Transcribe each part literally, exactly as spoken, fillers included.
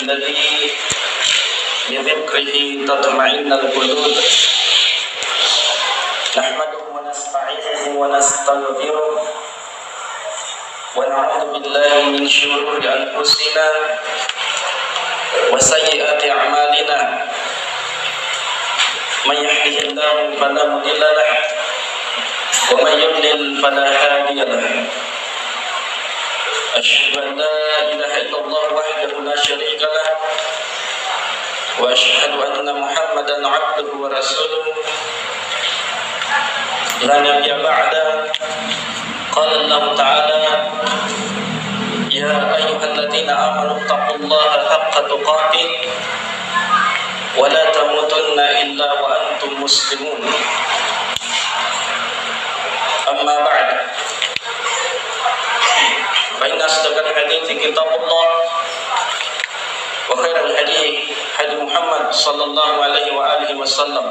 الذي بذكره تطمئن القلوب. نحمده ونستعينه ونستغفره، ونعوذ بالله من شرور أنفسنا وسيئات أعمالنا. من يهده الله فلا مضل له، ومن يضلل فلا هادي له. أشهد أن لا إله إلا الله وحده لا شريك له، وأشهد أن محمدا عبده ورسوله، لا نبي بعده. قال الله تعالى: يا أيها الذين آمنوا اتقوا الله حق تقاته ولا تموتن إلا وأنتم مسلمون. أما بعد، فإن أصدق الحديث كتاب الله، وخير الهدي هدي محمد صلى الله عليه وآله وسلم،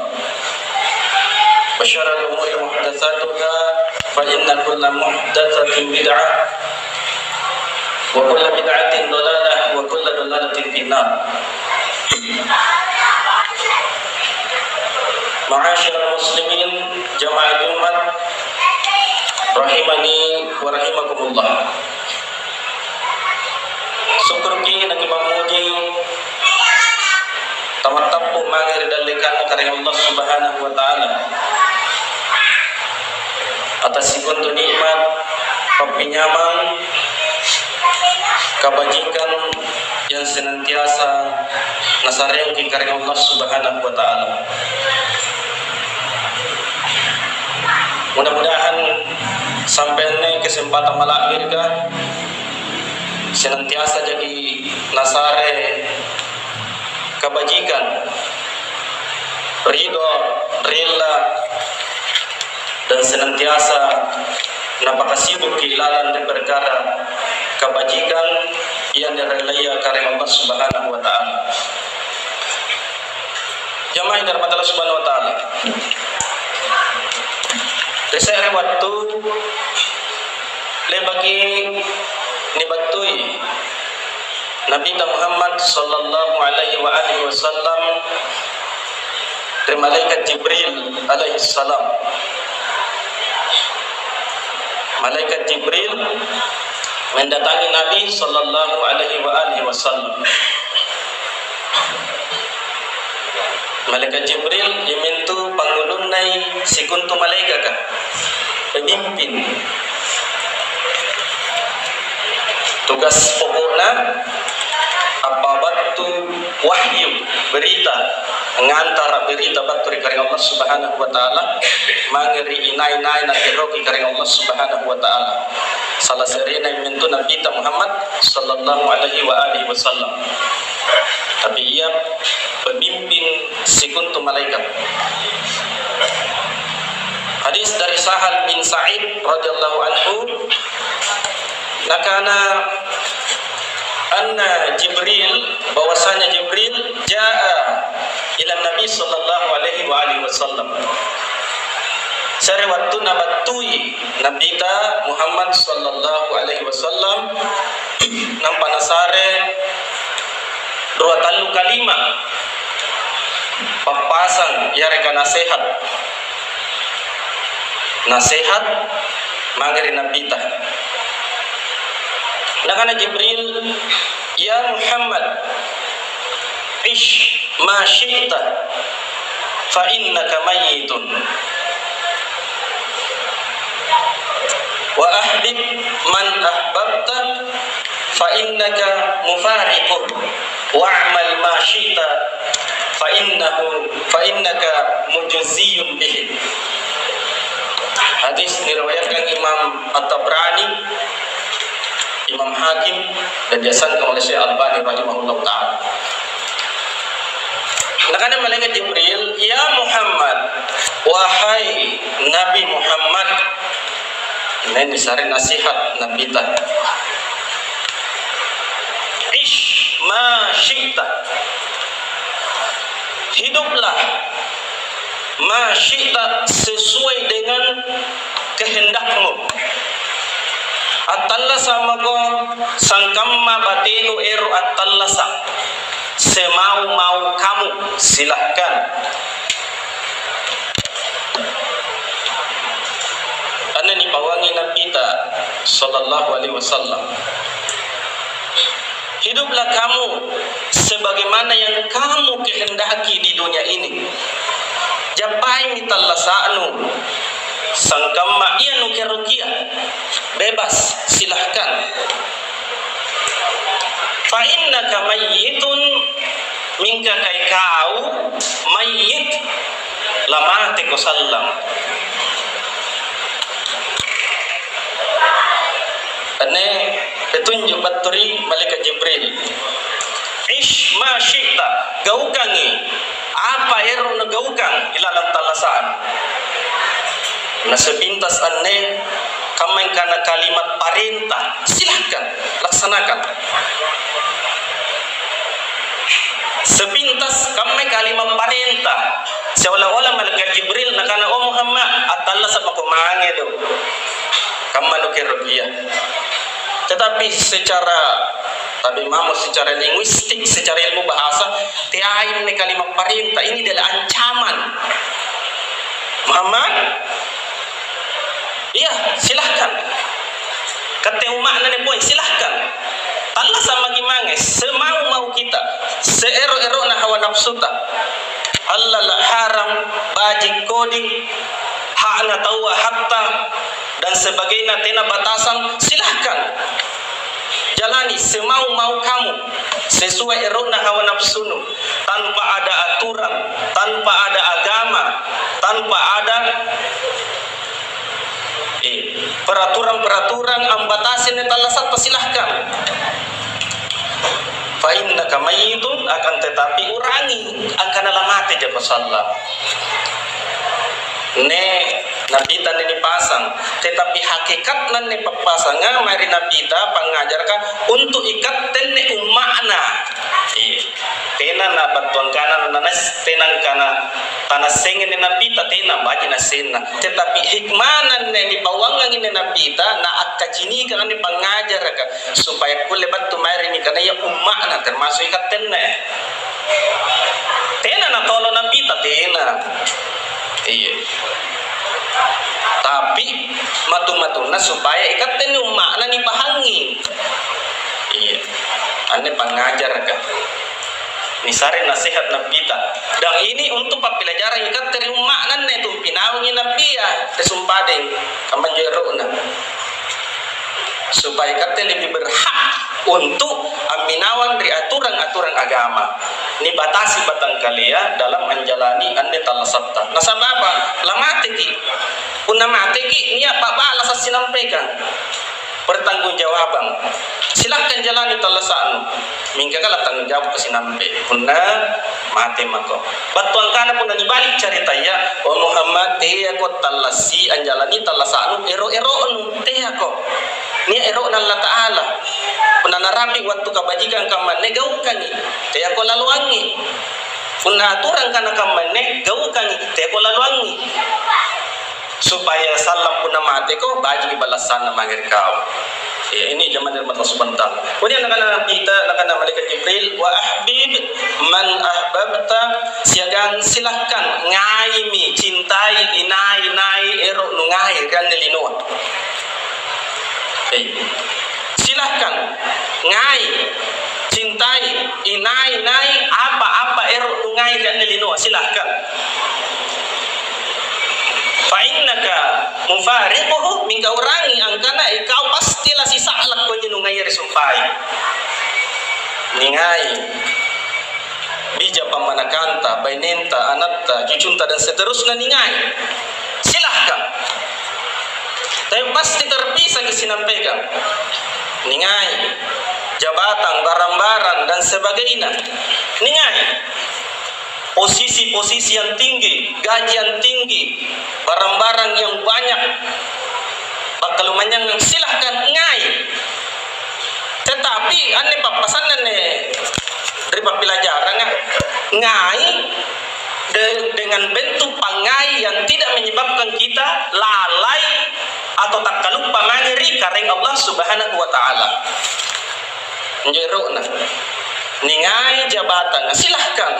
وشر الأمور محدثاتها، فإن كل محدثة بدعة، وكل بدعة ضلالة، وكل ضلالة في النار. معاشر المسلمين، جماعة الجمعة، رحمني ورحمكم الله. Sukkuruki nakipammuji, tamattappu mange ri dallekanna Karaeng Allah Subhanahu wa Ta'ala, atas sikontu nikmat, pappinyamang, kabajikang yang senantiasa nasareangki Karaeng Allah Subhanahu wa Ta'ala. Mudah-mudahan sampai anne kesempatan mala'birika senantiasa jaki nasare kabajikang, ridho, rella, dan senantiasa napakasibukki lalang ri perkara kabajikang ia nirellaya Karaeng Allah Subhanahu wa Ta'ala. Jama'ah yang dirahmati Allah Subhanahu wa Ta'ala. Ri se're wattu le'baki nibattui Nabita Muhammad sallallahu alaihi wa alihi wasallam ri malaikat Jibril alaihi salam. Malaikat Jibril mendatangi Nabi sallallahu alaihi wa alihi wasallam. Malaikat Jibril iamintu pangulunnai sikontu malaekaka, pemimpin. Tugas pokokna appabattu wahyu, berita, ngantara berita battu ri Karaeng Allah Subhanahu wa Ta'ala mange ri inai-nai naeroki Karaeng Allah Subhanahu wa Ta'ala. Salah se'rena iamintu Nabita Muhammad sallallahu alaihi wa alihi wasallam. Tapi ia pemimpin sikontu malaikat. Hadis dari Sahal bin Sa'id radhiyallahu anhu, nakana, anna Jibril, bahwasanya Jibril jaa ila Nabi sallallahu alaihi wa alihi wasallam. Se're wattu nabattui Nabita Muhammad sallallahu alaihi wasallam, nampa nasare rua tallu kalima pappasang yareka nasehat. Nasehat mange ri Nabita. Nakana Jibril, "Ya Muhammad, ish ma syi'ta, fa innaka mayyitun. Wa ahbib man ahbabta, fa innaka mufariquh. Wa'mal ma syi'ta, fa innahu, fa innaka mujziyun bih." Hadis diriwayatkan Imam At-Tabrani, Imam Hakim, dan dihasankan oleh Syekh Albani rahimahullahu ta'ala. Nakana malaikat Jibril, "Ya Muhammad, wahai Nabi Muhammad," ini disare nasihat Nabita. "Ish ma syi'ta." Hiduplah ma syi'ta, sesuai dengan kehendakmu. Attallasa' mako sangkamma batenu ero' attallasa'. semau-mau kamu, silahkan. Karena nipawangi Nabita sallallahu alaihi wasallam. Hiduplah kamu sebagaimana yang kamu kehendaki di dunia ini. Jappami tallasa'nu, sangkamma ia nukerokia, bebas, silahkan. Fa innaka mayyitun, mingka kai kau mayyit, lamateko sallang. Anne petunjuk battu ri Malaikat Jibril. "Ish ma syi'ta," gaukangi apa ero' nugaukang ilalang tallasa'nu. Na sepintas anne, kammai kana kalimat parenta, silahkan, laksanakan. Sepintas kammai kalimat parenta, seolah-olah Malaikat Jibril nakana, "Oh Muhammad, attallasa' mako mange do, kamma nukerokia." Tetapi secara, tapi mamo secara linguistik, secara ilmu bahasa, teai anne kalimat parenta, ini adalah ancaman. "Muhammad, iya, silahkan. Katte umma'na anne Puang, silahkan. Tallasa' maki' mange, semau-mau kita, seero'-ero'na hawa nafsuta. Halal, haram, baji', kodi, ha'na taua, hatta, dan sebagainya, tena batasan, silahkan. Jalani semau-mau kamu, sesuai ero'na hawa nafsunu, tanpa ada aturan, tanpa ada agama, tanpa ada, eh, peraturan-peraturan ambatasi anne tallasatta, silahkan. Fa innaka mayyitun, akan tetapi urangi angkana lamate jako sallang." Anne Nabita anne nipasang, tetapi hakikatna anne pappasanga mae ri Nabita, pangngajaraka untu' ikatte anne umma'na. Iya. Tena nabattuangkana nanas-, tena angkana tanassengi anne Nabita, tena, baji' nassenna. Tetapi hikmana anne nipauangangi anne Nabita, naakkacinikang anne pangngajaraka, supaya kulle battu mae ri nikanaya umma'na, termasuk ikatte anne. Tena natolo Nabita, tena. Iya. Tapi matu-matunna supaya ikatte anne umma'na nipahangi. Iya. Anne pangngajaraka. Nisare nasihat Nabita. Dan ini untuk pappilajarang ikatte ri umma'na anne, tu pinaungi Nabia ri Sumpadeng, kammanjo ero'na. Supaya ikatte lebih berhak untuk amminawang ri aturang-aturang agama. Nibatasi batangkalea dalam anjalani anne tallasatta. Nasaba' apa? Lamateki. Punna mateki, nia' pa'balasa' sinampekang. Pertanggungjawabang. Silahkan jalani tallasa'nu. Mingka kala tanggung jawab kasinampe punna mate mako. Battu angkana punna nibali' caritaya, "Oh Muhammad, teako tallassi anjalani tallasa'nu ero'-ero'nu, teako. Nia' ero'na Allata'ala. Punna narapi' wattu kabajikang kammanne gaukangi, teako laloangi. Punna aturang kana kammanne gaukangi, teako laloangi." Supaya sallang punna mateko, baji'mi balla'sanna mange ri kau. Ya, ini jaman dari mata subantang. Kemudian nakana Nabita, nakana malaikat Jibril, "Wa ahbib man ahbabta," siagang silahkan ngaimi, cintai inai-nai ero' nungai ri anne linoa. Eh, silahkan ngai, cintai inai-nai apa-apa ero' nungai ri anne linoa, silahkan. Fa innaka mufariquhu, mingka urangi angkana ikau pasti lasisa'la' konjo nungaia ri Sumpai. Ningai bija pammanakanta, bainenta, anatta, cucunta, dan seterusna ningai. Silahkan. Tapi pasti terpisaki sinampekang. Ningai jabatan, barang-barang, dan sebagainya. Ningai posisi-posisi yang tinggi, gaji yang tinggi, barang-barang yang banyak, pakkalumanynyangang, silahkan ngai. Tetapi anne pappasanna anne ri pappilajaranga, ngai de-, dengan bentuk pangngai yang tidak menyebabkan kita lalai atau takkaluppa mange ri Karaeng Allah Subhanahu wa Ta'ala. Injo ero'na. Ningai jabatanga, silahkan.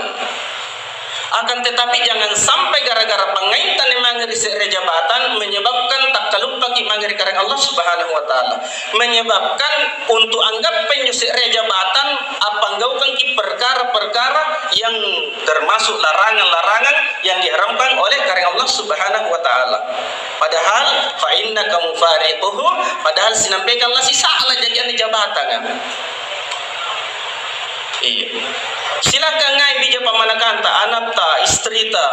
Akan tetapi jangan sampai gara-gara pangngainta mange ri se're jabatan menyebabkan takkaluppaki mange ri Karaeng Allah Subhanahu wa Ta'ala. Menyebabkan untuk anggappa injo se're jabatan appanggaukangki perkara-perkara yang termasuk larangan-larangan yang diharamkan oleh Karaeng Allah Subhanahu wa Ta'ala. Padahal, "Fa innaka mufariquhu," padahal sinampekang lasisa'la jaki anne jabatanga. Iya. Silakan ngai bija pamanakanta, anatta, istrita,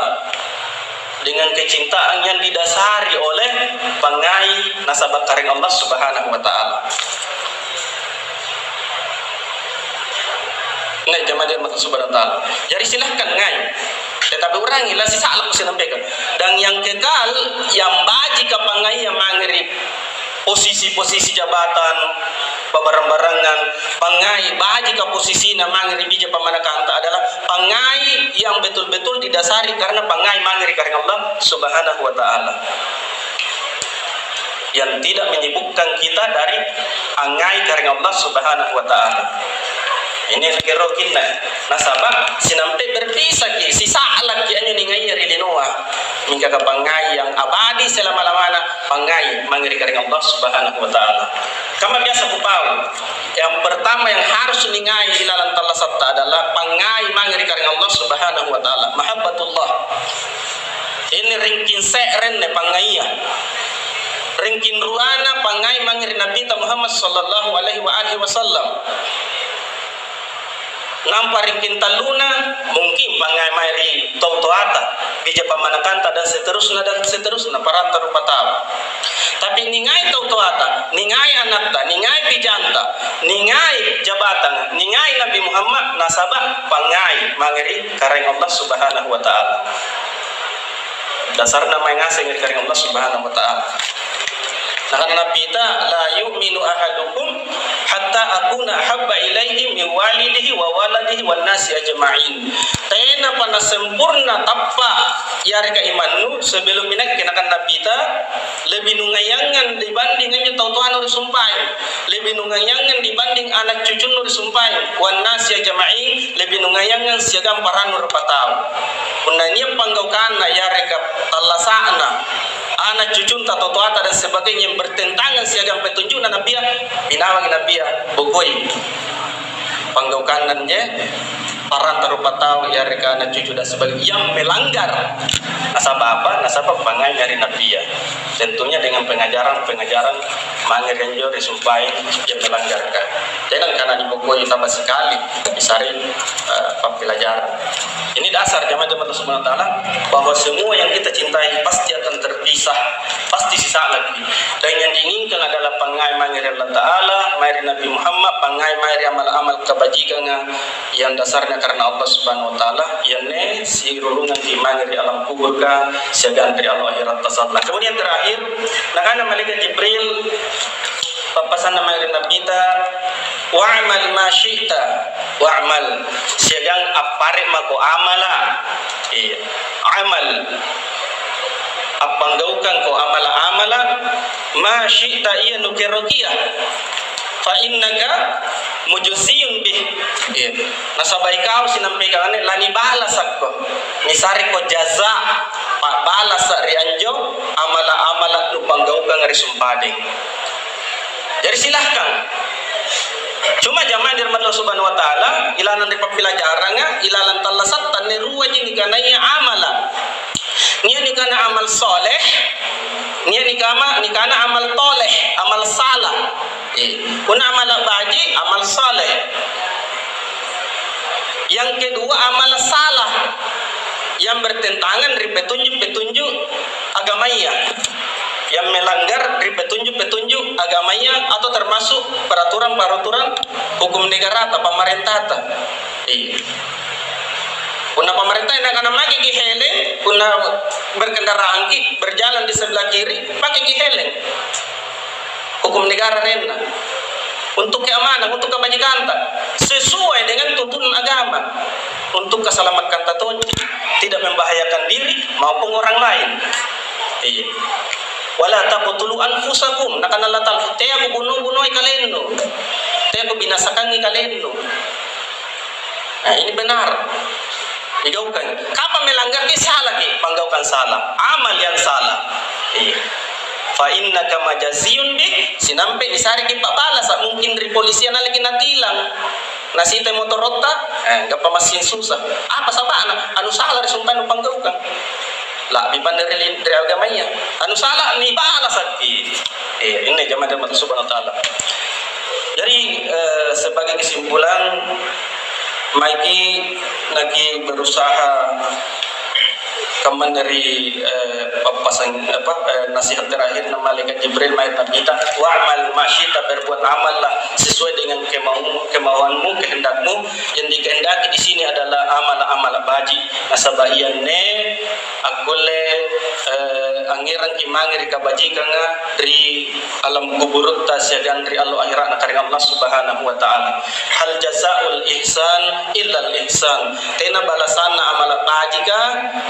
dengan kecintaan yang didasari oleh pangngai nasaba Karaeng Allah Subhanahu wa Ta'ala. Ngai jamaah rahmati Allah Subhanahu wa Ta'ala. Jadi, silahkan ngai. Tetapi urangi, lasisa'la kusinampekang. Dan yang kekal, yang bajika pangngaia mange ri posisi-posisi jabatan, pabarang-barangan, pangngai bajika posisina mange ri bija pamanakanta adalah pangngai yang betul-betul didasari karena pangngai mange ri Karaeng Allah Subhanahu wa Ta'ala. Yang tidak menyibukkan kita dari angngai Karaeng Allah Subhanahu wa Ta'ala. Ini nakerokinna. Nasaba, sinampe berpisaki, sisa'laki anjo ningaia ri linoa. Mingka kapangngai yang abadi selama-lamana, pangngai mange ri Karaeng Allah Subhanahu wa Ta'ala. Kamma biasa kupau, yang pertama yang harus ningai ilalang tallasatta adalah pangngai mange ri Karaeng Allah Subhanahu wa Ta'ala. Mahabbatullah. Ini ringking se'renne pangngaia. Ringking ruana pangngai mange ri Nabita Muhammad sallallahu alaihi wa alihi wasallam. Nampa ringking talluna, mungkin pangngai mae ri tau toata, bija pamanakanta, dan seterusna, dan seterusna, paranta rupa tau. Tapi ningai tau toata, ningai anatta, ningai bijanta, ningai jabatanga, ningai Nabi Muhammad, nasaba pangngai mange ri Karaeng Allah Subhanahu wa Ta'ala. Dasarna mae ngaseng ri Karaeng Allah Subhanahu wa Ta'ala. Nakana Nabbita, "La yu'minu ahadukum hatta akuna ahabba ilaihi min walidihi wa waladihi wan nasi ajma'in." Tenapa nasempurna tappa yareka imannu sebelum inakke, nakana Nabbita, lebih nungaiangang dibanding anjo tau toanu risumpae, lebih nungaiangang dibanding ana' cucunnu risumpae, wan nasi ajma'in, lebih nungaiangang siagang parannu rupa tau. Punna nia' panggaukanna yareka tallasa'na, ana' cucunta, totoata dan sebagainya yang bertentangan siagang petunjukna Nabbia, pinawangi Nabbia, bokoi panggaukanna anjo paranta rupa tau yareka ana' cucu dan sebagainya yang melanggar. Nasaba apa? Nasaba pangngai ri Nabbia. Tentunya dengan pengajaran-pengajaran mange ri anjo risumpae yang melanggarka. Tena kana nibokoi sama sekali, tapi sare, eh, pappilajarang. Ini dasar jamaah-jamaah Allah Subhanahu wa Ta'ala, bahwa semua yang kita cintai pasti akan terpisah, pasti sisa'laki. Dan yang diinginkan adalah pangngai mange ri Allah Ta'ala, mae ri Nabi Muhammad, pangngai mae ri amal-amal kabajikanga yang dasarnya karena Allah Subhanahu wa Ta'ala, ianne sirurungang ki mange ri alam kuburka siagang ri alam akhirat tasalla. Kemudian terakhir, nakana malaikat Jibril, pappasanna mae ri Nabbita, "Wa'mal ma syi'ta, wa'mal," siagang appare' mako amala. Iya, amal. Appanggaukangko amala-amala, ma syi'ta, iya nukerokia. Fa innaka mujziyun bih. Iya. Nasaba ikau sinampekang anne lanibalasakko. Nisareko jaza, pa'balasa ri anjo amala-amala nupanggaukanga ri sumpaeng. Jadi silahkan. Cuma jamaah dirahmati Allah Subhanahu wa Ta'ala, ilalang ri pappilajaranga, ilalang tallasatta anne ruaji nikanaya amala. Nia' nikana amal soleh, nia' nikama-, nikana amal toleh, amal salah. Eh, punna amala baji', amal saleh. Yang kedua, amala salah yang bertentangan ri petunjuk-petunjuk agamaya, yang melanggar ri petunjuk-petunjuk agamaya atau termasuk peraturan-peraturan hukum negarata, pamarentata. Iya. Punna pamarentaya nakana makeki heleng, punna berkendaraanki, berjalan di sebelah kiri, pakeki heleng. Hukum negara arenna. Untuk keamanan, untuk kebaikanna, sesuai dengan tuntunan agama. Untuk keselamatanna tonji, tidak membahayakan diri maupun orang lain. Iya. "Wala taqtulu anfusakum," nakana Allah Ta'ala, "Teako buno-bunoi kalennu. Teako binasakangi kalennu." Nah, ini benar. Digaukang. Kapang melanggarki, salaki, panggaukang salah, amal yang salah. Iya. Fa innaka majaziyun bih, sinampe nisareki pa'balasa, mungkin ri polisia naleki natilang. Nasita motorotta, eh, gappa massing susah. Apa saba'na? Anu sala ri sumpaeng nupanggaukang. La'bi panne ri, ri agamaya. Anu sala nibalasaki. Eh, ini jamaah dari Allah Subhanahu wa Ta'ala. Jadi, eh, sebagai kesimpulan, maiki naki berusaha kamma dari, eh, pappasang, apa, eh, nasihat terakhir na malaikat Jibril mae ri Nabita, "Wa'mal ma syi'ta," berbuat amallah sesuai dengan kemau-, kemauanmu, kehendakmu. Yang dikehendaki di sini adalah amal-amal baji. Nasaba' ianne akkulle, eh, angngerangki mange ri kabajikanga ri alam kuburutta siagang ri allo ahera'na karaeng Allah Subhanahu wa Ta'ala. Hal jazaul ihsan illal ihsan. Tena balasanna amala bajika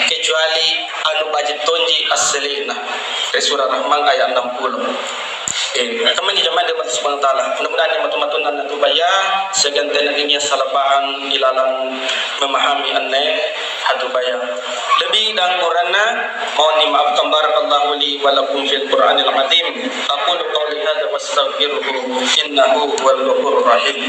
kecuali anu baji' tonji assele'na. Ri Surah Rahman ayat enam puluh. Eh, kammanjo jama'ah dari Allah Subhanahu wa Ta'ala. Mudah-mudahan matu-matunna natubaya, siagang tena nia' salah paham ilalang memahami anne hatubaya. Lebih dan kurangna mohon dimaafkan. Barakallahu li wa lakum fil Qur'anil azim. Aqulu qauli hadza wastaghfiruhu innahu huwal ghafurur rahim.